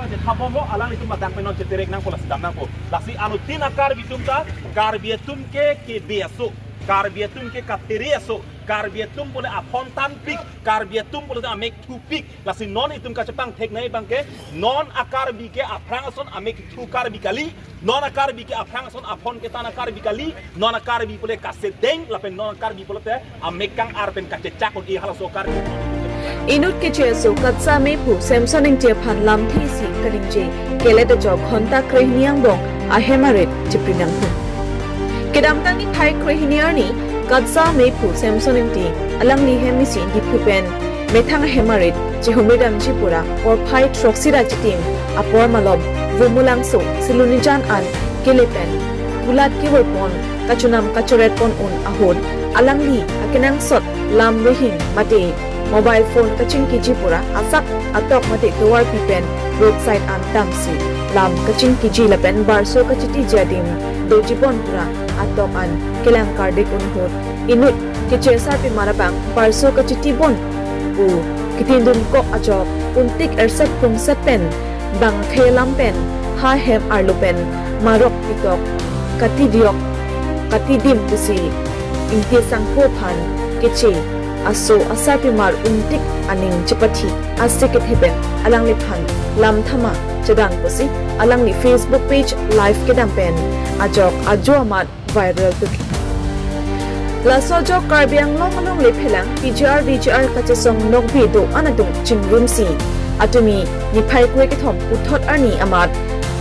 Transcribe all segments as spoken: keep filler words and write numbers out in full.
Chethabomlo, alanglitum ladak pen non cheterek nangpo, lasi dam nangpo. Lasi anuttin a-Karbi atum ta, Karbi atum ke kebe aso, Karbi atum ke katere aso, Karbi atum pule aphone tanpik, Karbi atum pule amek thupik. Lasi non itum kachepangthek nangji abangke, non a-Karbi ke aphrang ason amek thu Karbi kali, non a-Karbi ke aphrang ason aphone ketan a-Karbi kali, non a-Karbi pule kasedeng, lapen non a-Karbi pulote amek kang-ar pen kachechak un-e halaso a-Karbi. Inut keche aso KATSA amephu Samson Ingti aphan lamthe isi kaningje kelet ajok ghonta krehini angbong ahem arit chipri nangkok. Kedamtang niphai krehini arni KATSA amephu Samson Ingti alangli hem isi Diphu pen methang ahem arit chehumri damji pura porphai throksi ra chitim apor malom Vumulangso Silonijan an kele pen pulat kevurpon kachonam kachoretpon un ahut alangli akenangsot lam rihing mate mobile phone kachingkiji pura asak atok mate tovar pi pen roadside an damsi lam kachingkiji lapen barso kachitiji adim dojibon pura atok an kelang kardik un ahut inut keche asarpimar abang barso kachitibon pu ketindun kok ajok untik erset pungset pen bang akhei alam pen ha hem arlo pen marok pitok katidiok katidim pusi Ingti asangho aphan keche aso asarpimar untik aning chepathi ase kethe pen alangliphan lam thama chedang pusi alangli Facebook page live kedam pen ajok ajo amat viral tuki. Laso ajok Karbi Anglong alongle phelang P G R V G R kachesong nokbe do-an atum chingrumsi atumi niphai kre kethom puthot arni amat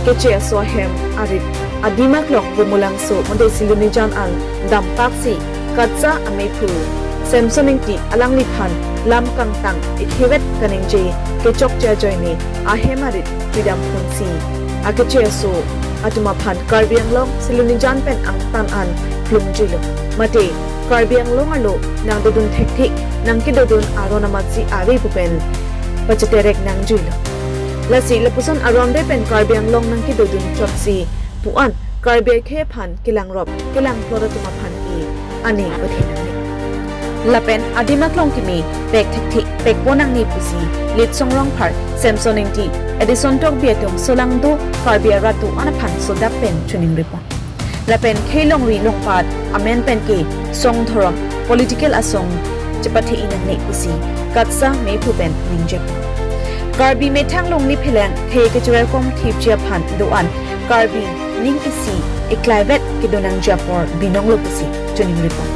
keche aso ahem arit adim aklong Vumulangso mate Silonijan an dampaksi KATSA amephu Samson Ingti alangliphan lam kangtang ikhivet kaningje kechokche ajoine ahem arit pidam phunsi akeche aso atum aphan Karbi Anglong Silonijan pen angtan an plungjuilo. Mate Karbi Anglong arlo nangdodun thekthe nangkedodun aron amatsi ave pu pen pacheterek nangjuilo. Lasi lapuson aron de pen Karbi Anglong nangkedodun chotsi pu-an Karbi akhei aphan kelangrop kelangplot atum aphan ke ani pathe nangne. Lapen adim aklong kimi pek thekthe pekpo nangne pusi Litsong Rongphar, Samson Ingti, Edison Tokbi atum solangdo Karbi arat do-an aphan sodak pen choningripon. Lapen khei longri longpat amen pen ke song dhorom political asong chepathe-i nangne pusi KATSA amephu pen ningjepon. Karbi methang longle phelang khei kecheraikom thipji aphan do-an Karbi ning isi eklaivet kedo nangji apor binonglo pusi choningripon.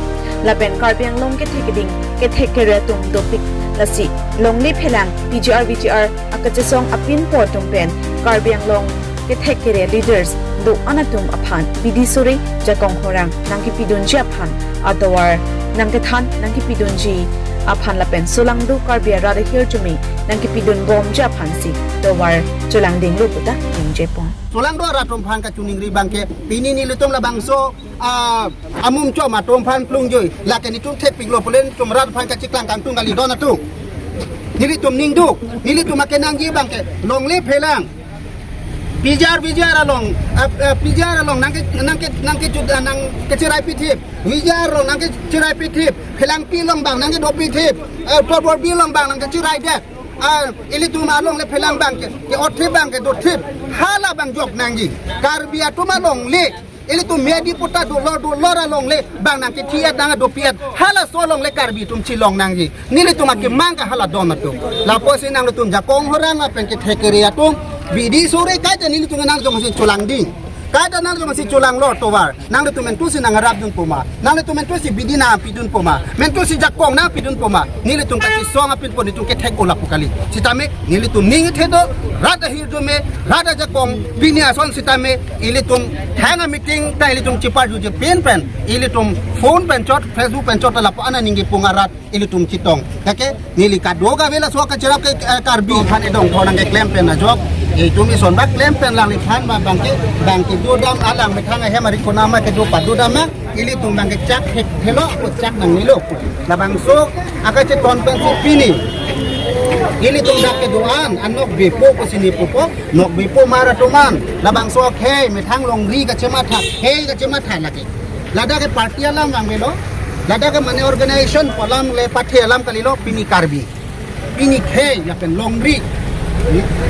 Lapen Karbi Anglong kethek keding kethek kere atum dopik lasi longle phelang P G R V G R akachesong apinpo atum pen Karbi Anglong kethek kere leaders do-an atum aphan bidi sore jakong horang nangkepidunji aphan atovar nangkethan nangkepidunji aphan lapen solangdo Karbi arat ahirjume nangkepidunbomji aphansi tovar cholangdinglo puta ningjepon. Solangdo arat atum aphan kachiningri abangke pini nelitum labangso ah, amum chom atum aphan plungjui. Lake nelitum thekpiklo pulen tum rat aphan kachiklang kangtung kali don atum. Nelitum ningduk, nelitum akenangji abangke longle phelang P G R V G R along, ah, ah, P G R along nangke nangke nangke jut ah, nangkecherai pithip. V G R along nangkecherai pithip. Phelangpi along abang nangkedo pithip. Eh, Purborbi along abang nangkecherai det. Ah, ilitum alongle phelang abangke, ke-otthip abangke dothip. Hala abang jok nangji. Karbi atum alongle ilitum medi puta dolo dolo alongle abang nangkethi-et nangdo pi-et. Halaso alongle Karbi atum chelong nangji. Nelitum akemang ke hala don atum. Lapusi nanglitum jakong horang lapen kethek kere atum bidi sore kaita nelitum nangjongsi cholangding. Kaita nangjongsi cholanglo tovar. Nanglitum mentusi nangrapdunpo ma. Nanglitum mentusi bidi nangpidunpo ma. Mentusi jakong nangpidunpo ma. Nelitum kachesong apinpo nelitum kethek-o lapu kali. Sitame nelitum ning thedo, rat ahirjume, rat ajakong, pini ason sitame, ilitum thang a-meeting ta ilitum cheparjuji pin pen, ilitum phone pen chot, Facebook pen chot lapu-an aningje pung arat ilitum chetong. Kake neli kadokave laso kacherap ke, eh, Karbi aphan edong thor nangkeklem pen ajok. Itum ison ba klem pen alangliphan ba abangke, abangke dodam alang methang ahem arit konama kedo padodam ma. Ilitum abangke chak hek helo, chak nangnelo. Labangso akacheton pensi pini ilitum dak kedo-an, anokbepo pusi neli pupo, nokbepo mar atum an. Labangso khei methang longri kachematha, khei kachematha lake. Ladak ke party alam vangvelo, ladak ke mane organization pu alam le pathe alam kalilo, pini Karbi. Pini khei lapen longri.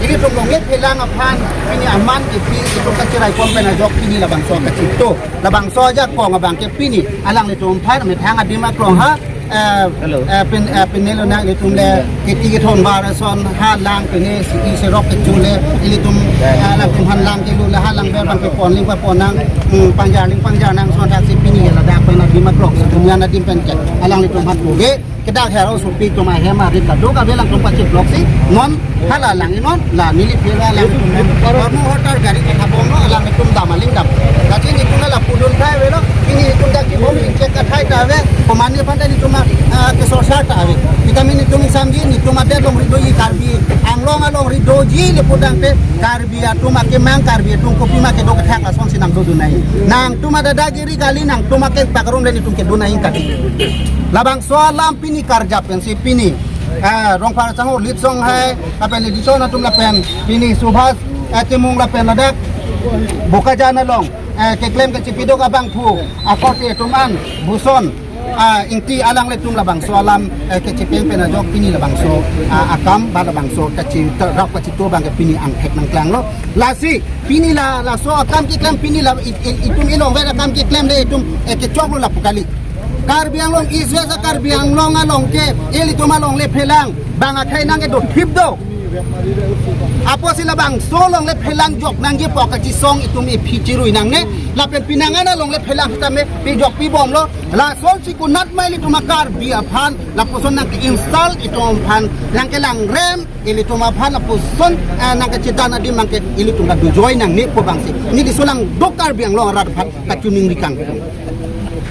Ilitum longle phelang aphan pini aman kepi itum kachiraikom pen ajok pini labangso kachito. Labangso ajakong abang ke pini alanglitum aphan methang adim akrong ha, eh, Hello. eh, pen, eh, penelo nang ilitum le kiti kethon bar ason ha lang pene si isi rok kecho le ilitum, eh, alangtum aphan lang kelo le ha lang ber abang ke pon ling paponang, hmm, pangjarling pangjarnang ason thaksi pini ladak pen adim akrong si dunia adim pen ke alanglitum aphan kobe. Kedak hero supi atum ahem arit kadokave alangtum pachiplok si non hala lang inon la neli pira lang itum. Kormo hotar gari ke habong no alanglitum dam aling dam. Lasi nelitum la pudun thai avelo, pini itum dak kibom ling chek kathai ta ave. Komani aphan ta nelitum, ah, kesorsar ta ave. Vitamin itum isamji, nelitum adet longri doji Karbi Anglong alongri doji le pudang te Karbi atum akemang, Karbi atum kopi ma kedo kethak lason si nangdodun nai. Nangtum adadagiri kali, nangtum akeng pakarum le nelitum kedun nai kali. Labangso alam pini karjap pensi pini, ah, Rongphar Sangho Litsong hai, lapen Litsong atum lapen pini Subhas, eh, Timung lapen ladak Bokajan along, eh, keklem kachipidok abangphu akorte atum an Buson, ah, Ingti alanglitum labangso alam, eh, kechipeng pen ajok pini labangso, ah, akam ba labangso kachi rap kachito abang ke pini angthek nangklanglo. Lasi pini la laso akam keklem pini la it-, it-, itum ilongvet akam keklem le itum, eh, kechoklo lapu kali. Karbi Anglong East West a Karbi Anglong along ke ilitum alongle phelang bang akhei nangkedo thip do. Apotsi labangso alongle phelang jok nangji pu kachisong itum iphi chirui nangne. Lapen pinangan alongle phelang tame pijok pibomlo. Lason si konat ma ilitum a Karbi aphan lapuson nangke-insult itum aphan nangkelangrem ilitum aphan lapuson, eh, nangkechedan adim abang ke ilitum ta dojoi nangne pu abang si neli solang do Karbi Anglong arat aphan kachiningri kang.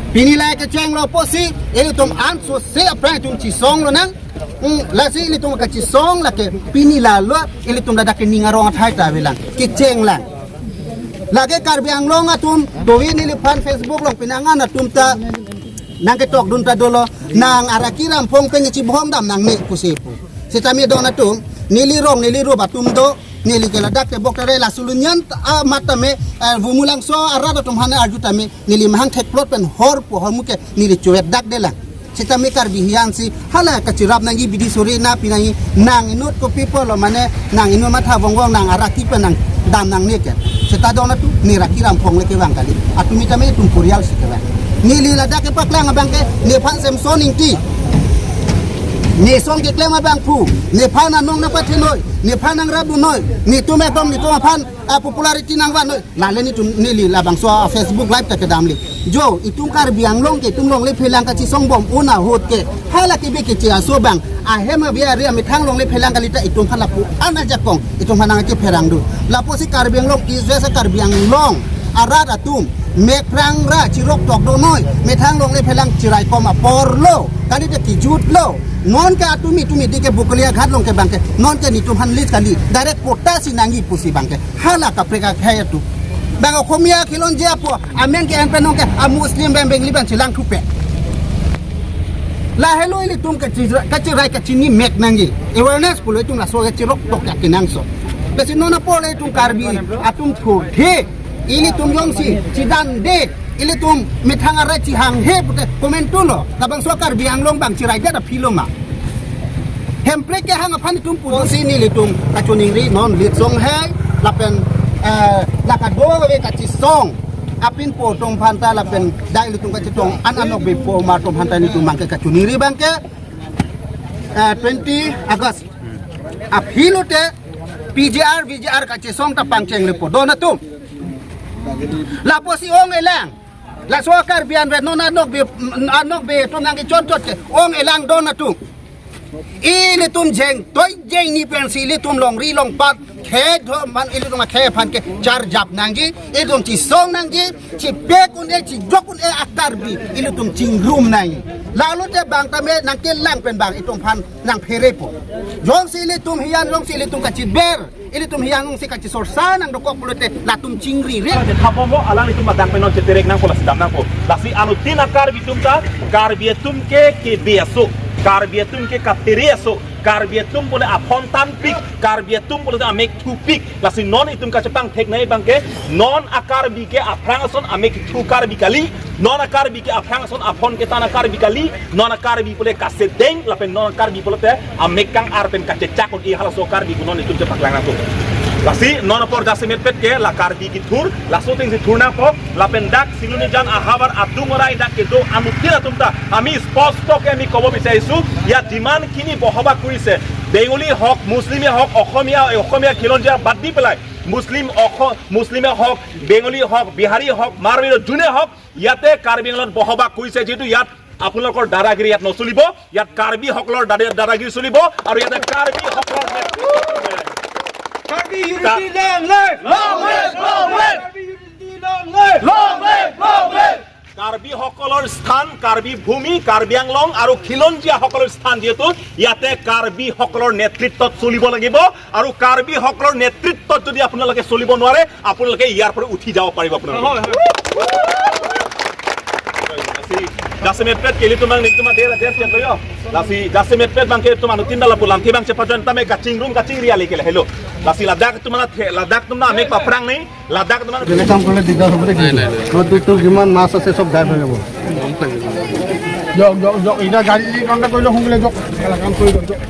Pini la kechenglo apotsi ilitum ansose aphrang itum chisonglo nang. Hmm, lasi ilitum kachisong lake pini lalo ilitum ladak kening arong athai ta avelang kecheng lang. Lake Karbi Anglong atum dovi neliphan Facebook along pinangan atum ta nangketokdun ta dolo, nang araki ramphong pen chibom dam nangne pusi pu. Sitame don atum, neli rong neli rup atum do, neli ke ladak tebok tare la sulunyan ta, ah, matame, eh, Vumulangso arat atum aphan arju tame neli mahang thekplot pen hor pu hormu ke neli chuet dak delang. Sitame Karbi hian si hala kachirap nangji bidi sore na pinangji nang inut kopi pulo mane nang inut matha vongvong nang araki pen nang dam nangne ke. Sita don atum ne raki ramphong le kevang kali. Atum itame itum purial si kevang. Neli ladak kepaklang abang ke nephan Samson Ingti. Neson keklem abangphu. Nephan anong nangpathenoi. Nephan nangrapdunnoi. Netum ekdom netum aphan, ah, popularity nangvannoi. Lale netum neli labangso a Facebook live ta kedamle. Jo, itum Karbi Anglong ke itum longle phelang kachisong bom un ahut ke hala kebe keche aso abang ahem avi ari amethang longle phelang kali ta itum aphan lapu an ajakong itum aphan nangkepherangdun. Lapusi Karbi Anglong East West a Karbi Anglong arat atum mek phrang ra chirok tokdunoi, methang longle phelang chiraikom aporlo, kalite kejutlo. Non ke atum itum idi ke Bokolia Ghat along ke abang ke non ke netum aphan list kali, direct quota si nangji pusi abang ke. Hala kaprek akhei atum. Bang Okhomia khilonji apo, amen ke en pen nong ke, a Muslim bang Bengali bang chelang thupe. Lahelo ilitum kachi-, kachirai kachini mek nangji. Awareness pulo itum laso kachirok tok ya kenangso. Lasi non apor le itum Karbi atum thurthe. Ilitum jongsi chidande. Ilitum methang arai chihanghe pute comment tulo. Labangso Karbi Anglong bang chirai dia da philo ma. Hemprek kehang aphan itum pulo si nelitum kachiningri non Litsong hai lapen, eh, la kadokave kachisong apinpo atum aphan ta lapen dak ilitum kachetong an anokbepo ma atum aphan ta nelitum abang ke kachiningri abang ke, eh, twenty August aphi lote P G R, V G R kachisong ta pangcheng lepo don atum. Lapusi ong elang. Laso Karbi anvet non anokbe, anokbe atum nangkechonchot ke ong elang don atum. Ilitum jeng toi jengni pensi ilitum longri longpat khei do man ilitum akhei aphan ke charjap nangji, ilitum chisong nangji, chipek un-e chijok un-e a Karbi ilitum chingrum nangji. Lalo te bang tame nangkelang pen bang itum aphan nangpherepo. Jongsi ilitum hian jongsi ilitum kachiber ilitum hian jongsi kachisorsa nangdokok pulote latum chingri re. Khabomlo alanglitum adang pen non cheterek nangpo lasi dam nangpo. Lasi anuttin a Karbi atum ta, Karbi atum ke kebe aso, Karbi atum ke kaphere aso, Karbi atum pule aphone tanpik, Karbi atum pule amek thupik. Lasi non itum kachepangthek nangji abangke, non a-Karbi ke aphrang ason amek thu Karbi kali, non a-Karbi ke aphrang ason aphone ketan a-Karbi kali, non a-Karbi pule kasedeng, lapen non a-Karbi pulote amek kang-ar pen kachechak un-e halaso a-Karbi ke non itum chepaklang nangkok. Lasi non apor jasemetpet ke la Karbi kethur, laso atengsi thur nangpo, lapen dak Silonijan ahavar adung orai dak kedo anuttin atum ta, ami sposto ke ami kobo bichariso, ya demand kini bohobak kurise, Bengali hok, Muslim hok, Okhomia, Okhomia khilonjia bad di pelai, Muslim, Okho-, Muslim hok, Bengali hok, Bihari hok, Marwari hok, june hok, yate Karbi Anglong bohobak kurise, jitu yat apnalokor daragiri yat nocholibo, yat Karbi hokolor dada-, daragiri cholibo, aru yate Karbi hokolor netrito cholibo. Karbi unity long live! Long live! Long live! Karbi unity long live! Long live! Long live! Karbi hokolor sthan, Karbi bhumi, Karbi Anglong, aru khilonjia hokolor sthan jitu, yate Karbi hokolor netrito cholibo lagibo, aru Karbi hokolor netrito jodi apnaloke cholibo nware, apnaloke yar pore uthi jabo paribo apnaloke. Lasi jasemetpet ke ilitum abang netum ader ader chek yo. Lasi jasemetpet abangke itum anuttin ta lapu lamthe abang chepajon tame kachingrum kachingri ale ke lahelo. Lasi ladak itum la the-, ladak itum la amek paphrang nangji, ladak itum la Beleg kam korle digdar hobo de. নাই, নাই, নাই। নদীতো যিমান মাছ আছে, চব গাইব হৈ যাব। যাওক, যাওক, যাওক। এতিয়া গাড়ী কণ্টেক্ট কৰিলে সোনকালে যাওক। কাম কৰি যাওক, যাওক।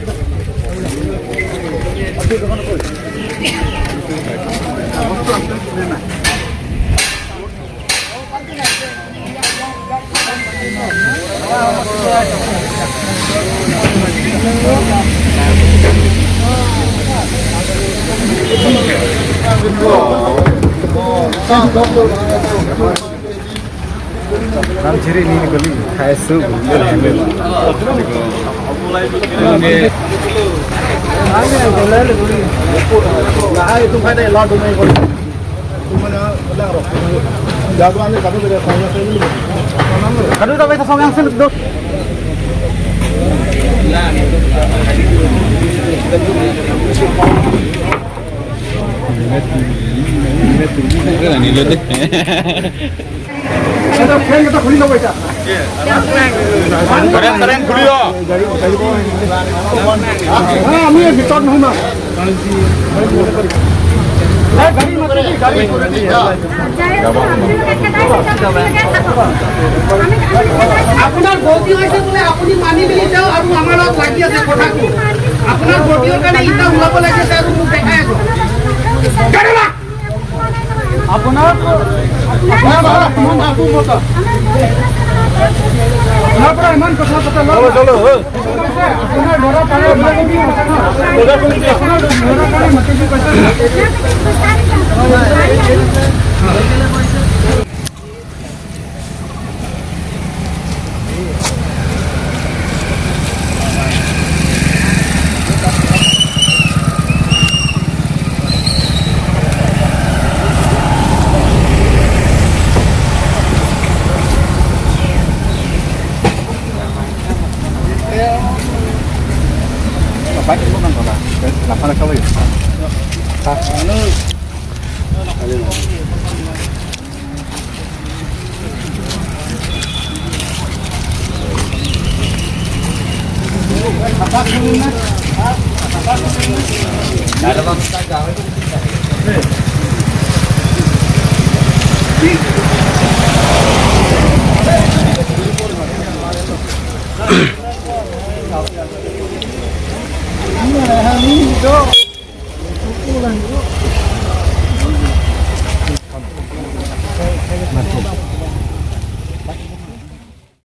Ram chiri ni guli khai su guli. Kadu ta beta song yang seluk do. Current, current খুলি ল। হ্যাঁ, আমি এর ভিতর নুসুমাম। এই গাড়ী মাতিবি, গাড়ী। আপোনাৰ গলতি হৈছে বোলে, আপুনি মানি মেলি যাওক আৰু আমাৰ লগত লাগি আছে কথাটো। আপোনাৰ গলতিৰ কাৰণে ইটা ওলাব লাগি আছে আৰু মোক দেখাই আছে। গাড়ী মাত। আপোনাৰ, আপোনাৰ পৰা ইমান কথা পতা ল'ৰা। আপোনাৰ ল'ৰা তাৰে আপোনাৰ ল'ৰা তাৰে মাতিব কৈছে।